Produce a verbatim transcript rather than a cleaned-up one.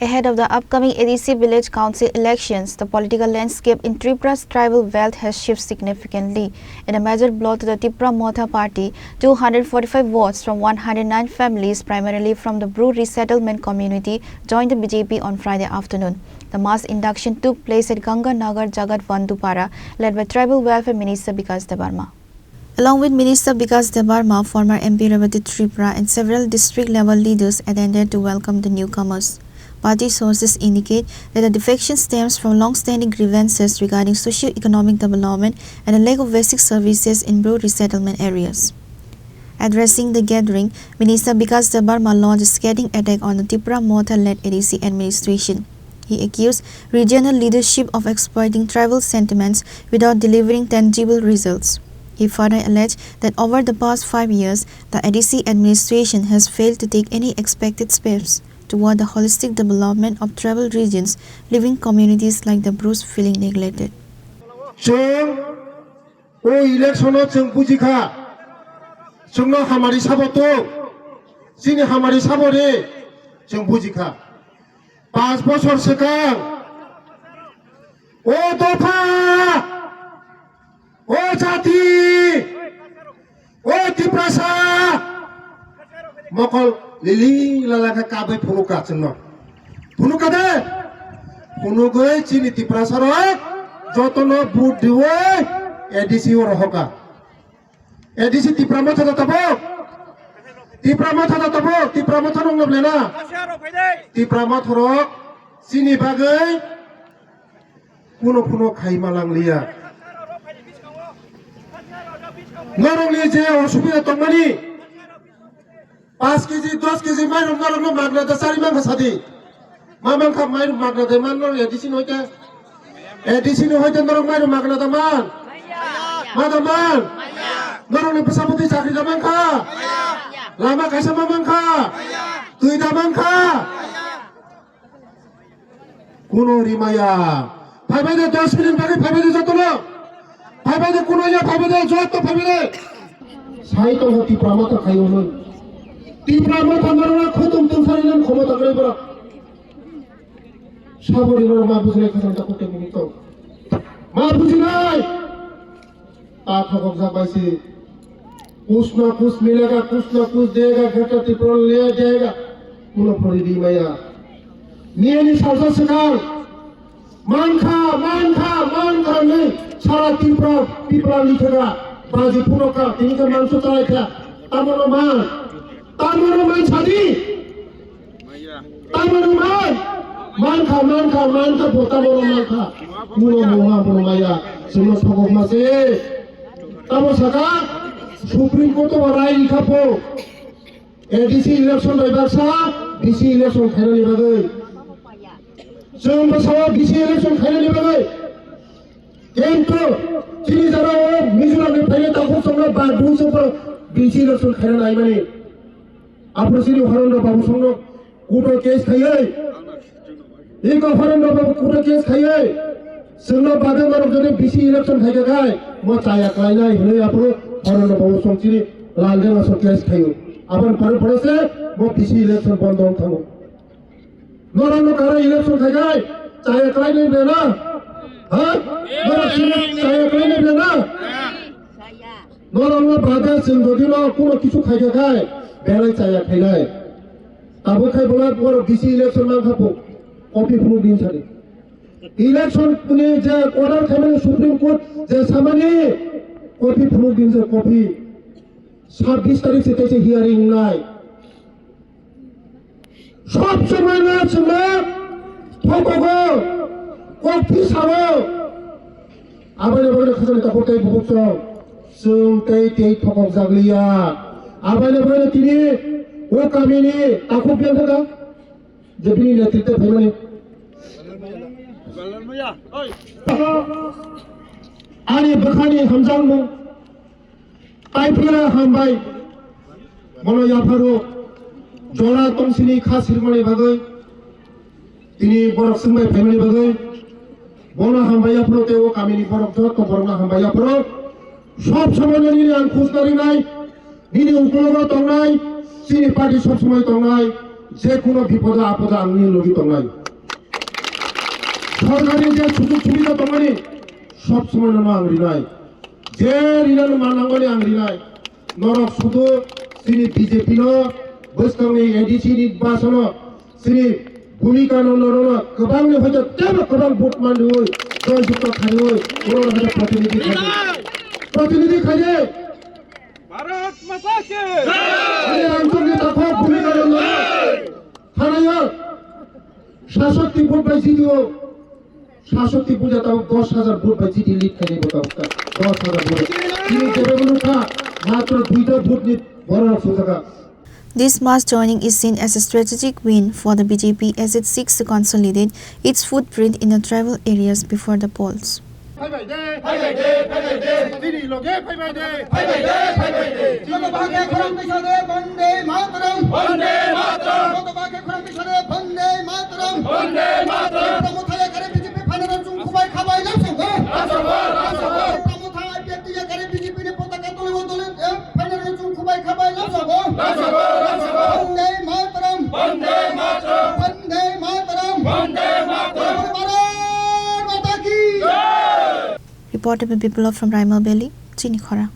Ahead of the upcoming A D C Village Council elections, the political landscape in Tipra's tribal belt has shifted significantly. In a major blow to the Tipra Motha party, two hundred forty-five votes from one hundred nine families, primarily from the Bru resettlement community, joined the B J P on Friday afternoon. The mass induction took place at Ganga Nagar Jagat Bandupara, led by Tribal Welfare Minister Bikas Debbarma. Along with Minister Bikas Debbarma, former M P Rebati Tripura and several district level leaders attended to welcome the newcomers. Party sources indicate that the defection stems from long-standing grievances regarding socio-economic development and a lack of basic services in Bru resettlement areas. Addressing the gathering, Minister Bikas Debbarma launched a scathing attack on the Tipra Motha-led A D C administration. He accused regional leadership of exploiting tribal sentiments without delivering tangible results. He further alleged that over the past five years, the A D C administration has failed to take any expected steps toward the holistic development of tribal regions, leaving communities like the Brus feeling neglected. Chwng o election-o chwng bujikha, chwngno hamari sabo tong, chini hamari sabo re, chwng bujikha. Panch bosor swkang o dopha, o jati, o Tiprasa mokol lili lala khe kabui phunukha chwngno. Phunukha de? Phunugwi chini Tiprasa rok jotono vote diwi A D C o rohokha. A D C Tipra Motha da tabuk. Tipra Motha da tabuk. Tipra Motha nung lobna. Tipra Motha rok chini bagwi kuno kuno khai ma langliya. Norokni je osubida tongmani, panch kg, dos kg mairum norokno magna da chari mankha sadi. Ma mankha mairum magna de man norok A D C ni hoite. A D C ni hoite norok mairum magna da man. Ma da man. Norokni bwsa bwtwi chakri da mankha. Lama kaisa ma mankha. Twi da mankha. Kuno rimaya. Phaibai de dos minute bagwi phaibai de jotono. Phaibai de kuno ya phaibai de joto phaibai de. Sai tongo Tipra Motha khai hwnwi. Tipra Motha norokno khutung tungsari nang khomota kwrwi borok. Saboni norok ma bujinai khasang ta kote mungwi tong. Ma bujinai. Ta thokok jak bai si. Kuch na kuch milega, kuch na kuch dega, Greater Tripura le dega. Kuno phori di maya. Niyani salsa swkang. Mankha, mankha, mankha hinwi sara Tripura, Tripura likha kha. Baji phunukha, tini khe mangso chalaikha. Tamono man. Tamono man sadi. Tamono man, mankha, mankha, mankha, bo tamono mankha. Muno mungha, muno maya, sino sokok mase. Tamo saka, Supreme Court o rai rikha po. A D C election bai baksa, B C election khainani bagwi. Chwng bwsao B C election khainani bagwi. Kintu chini jora o Mizoram ni phainai takhuk chwngno ba buisongbo B C election khaina naimani. Aphuru chini Horendra Babu songno kuto case khaiwi. Iko Horendra Babu kuto case khaiwi. Chwngno bagwi norok jodi B C election khaikha khai mo chaya klainai hinwi aphuru Horendra Babu song chini Laldenga song case khaiwi. Aboni pore pore se mo B C election bondo wng thango. Norok no kara election khai khai chaya klai nai bela? Ha? Norok chini chaya klai nai bela? Norok no bada chwng jodi no kuno kisu khai khai belai chaya khai nai. Tabuk khai bola borok B C election man khapo. Copy phunuk din sadi. Election ni je order khaimani Supreme Court je samani copy phunuk din je copy. Sabbish tarik se kaisa hearing nai. Sob somoi no chwngno thokogo, kok phisao. Abaino bagwi khajani takhuk tei bukhuk chwng, chwng tei tei thokok jak liya. Abaino bagwi tini o kamini takhuk yang kha je bini netritwo phaimani. Ani bwkhani hamjakmung. Taiphila hambai, bono yapharo jora tongsini kha sirmani bagwi, tini borok swngbai phaimani bagwi, bono hambai yapharo tei o kamini borok joto borokno hambai yapharo. Sob somoino nini ang khujna rinai, nini ukologo tongnai, chini party sob somoi tongnai, Je kuno bipodo apodo ang nini logi tongnai. Sorkarni je sujog subida tongmani sob somoi nono ang rinai. Je rinani manangmani ang rinai. Norok sudu chini B J P no bwskangni A D C ni basono chini bhumika no norokno kwbangni hoito teibo kwbang vote manriwi joy jukto khaiwi borok hoito protinidhi khaidi. Protinidhi khaidi. Bharat Mata ki! Ani rangchakni takhuk bhumika no norok thanaio sat shoti vote bai jitio. Sat shoti buja tabuk dos hajar vote bai jiti lead khainai bo tabuk ta dos hajar vote. Chini Debabrata matro duita vote ni borok sujaka. This mass joining is seen as a strategic win for the B J P as it seeks to consolidate its footprint in the tribal areas before the polls. Phaibai de, phaibai de, phaibai de. Chini loge phaibai de. Phaibai de, phaibai de. Joto bhakhe khorang tisa de, Bande Mataram. Bande Mataram. Joto bhakhe khorang tisa de, Bande Mataram. Bande Mataram. Tipra Motha yakare B J P phainai rok chwng khubai khabai lamsongo. Lamsongo, lamsongo. Tipra Motha I P F T yakare B J P ni potaka tolibo dole, eh, phainai rok chwng khubai khabai lamsongo. Lamsongo, lamsongo. Bande Mataram. Bande Mataram. Bande Mataram. Bande Mataram. Bharat Mata ki. Jai. Reported by Biplab from Raimal Valley, Chinikhora.